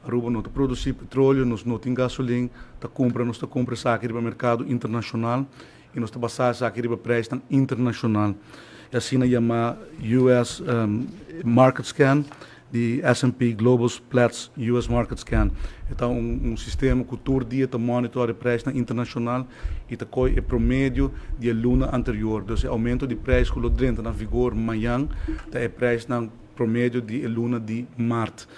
Aruba no ta produci petroleo, nos no tin gasolin, ta cumpra nos ta cumpra esaki riba mercado internacional y nos ta basa esaki riba prijsnan internacional. E asina yama US Market Scan di S&P Global Platts US Market Scan. E ta un sistema cu tur dia ta monitor e prijsnan internacional y ta coy e promedio di e luna anterior. Dus e aumento di prijs cu lo drenta na vigor mañan ta e prijsnan promedio di e luna di maart.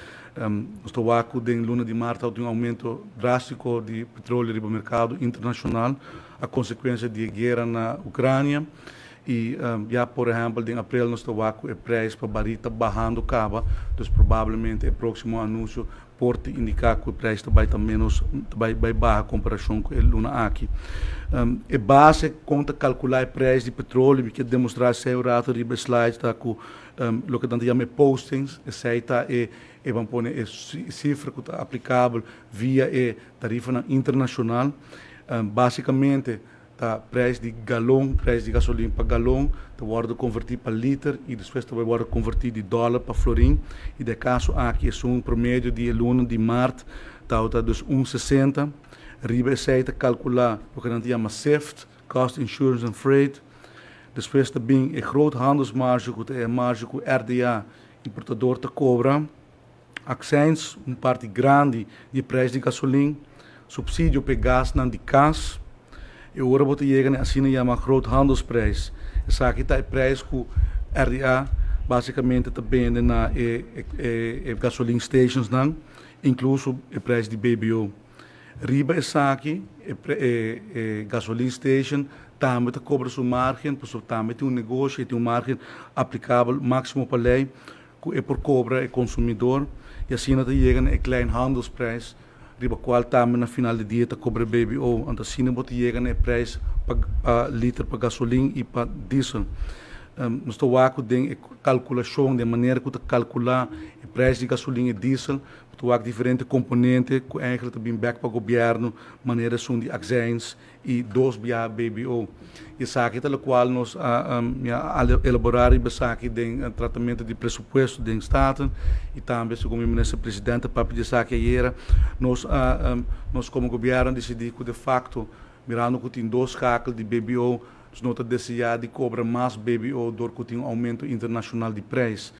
Nos ta wak cu den luna di maart tabatin un aumento drastico di petroleo riba mercado internacional a consecuencia di e guera na Ucrania. Y ya, por ehempel, den april nos ta wak cu e prijs pa bari ta bahando caba, dus probablemente e proximo anuncio por ta indica cu e prijs ta bay ta menos, ta bay baha comparacion cu e luna aki. E base con ta calcula e prijs di petroleo, mi kier demostra esey un rato riba e slides, ta cu loke nan ta yama e postings. Esey ta e, ban pone, e cifra cu ta aplicabel via e tarifanan internacional. Basicamente ta prijs di galon, prijs di gasolin pa galon, ta wordo converti pa liter y despues ta wordo converti di dollar pa florin. Y den caso aki e un promedio di e luna di maart ta dus 1,60. Riba esey ta calcula loke nan ta yama CIFT, Cost Insurance and Freight. Despues ta bin e groothandelsmarge, cu ta e marge cu RDA, importador, ta cobra. Accijns, un parti grandi di prijs di gasolin, subsidio pa gasnan di cas. Y ora bo yega na asina yama groothandelsprijs. Esaki ta e prijs cu RDA basicamente ta bende na e gasoline stations nan, incluso e prijs di BBO. Riba esaki, e gasoline station tambe ta cobra su margen, pasobra tambe tin un negoshi, tin un margen aplicabel maximo pa ley, cu e por cobra e consumidor, y asina ta yega na e kleinhandelsprijs, riba cual tambe na final di dia ta cobra BBO. Anto asina bo ta yega na e prijs pa liter pa gasolin y pa diesel. Nos ta wak den e calculacion, di manera cu ta calcula e prijs di gasolin y diesel, ta wak diferente componente cu eigenlijk ta bin back pa gobierno, manera esun di accijns y dos via BBO. Y esaki ta locual nos a ja, elabora esaki den tratamento di presupuesto den Staten y tambe, segun minister presidente papia di esaki ayera, nos como gobierno a dicidi cu de facto, mirando cu tin dos schakel di BBO, nos no ta desea di cobra mas BBO door cu tin un aumento internacional di prijs.